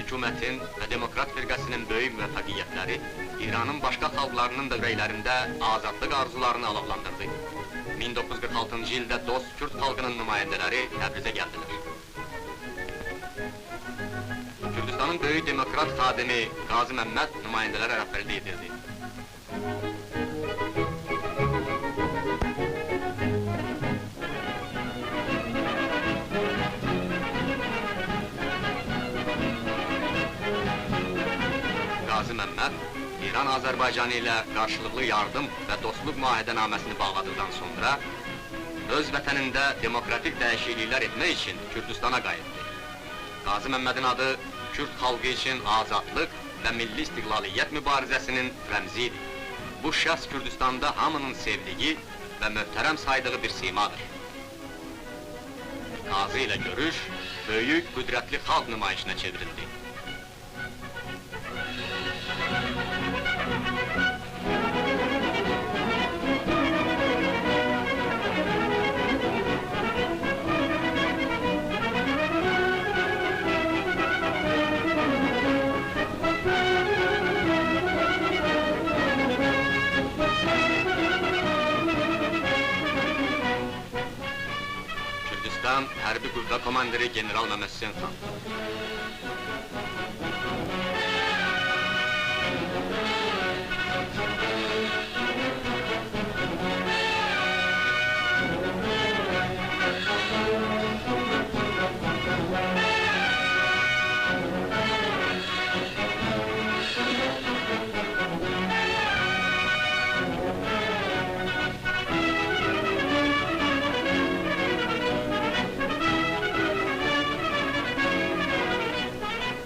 hökumətin və Demokrat Firqəsinin böyük müvəffəqiyyətləri İranın başqa xalqlarının da ürəklərində azadlıq arzularını alovlandırdı. 1946-cı ildə dost Kürd xalqının nümayəndələri Təbrizə gəldilər. Kürdistanın böyük demokrat xadimi Qazi Məmməd nümayəndələrə rəhbərlik edirdi. Qazi Məmməd, İran Azərbaycanı ilə qarşılıqlı yardım və dostluq müahidənaməsini bağladıqdan sonra öz vətənində demokratik dəyişikliklər etmək üçün Kürdistana qayıtdı. Qazi Məmmədin adı Kürd xalqı üçün azadlıq və milli istiqlaliyyət mübarizəsinin rəmzi idi. Bu şəxs Kürdistanda hamının sevdiyi və möhtərəm saydığı bir simadır. Qazi ilə görüş böyük, qüdrətli xalq nümayişinə çevrildi. Kürdistan Hərbi Qüvvə Komandiri General Məmməd Hüseyn xan.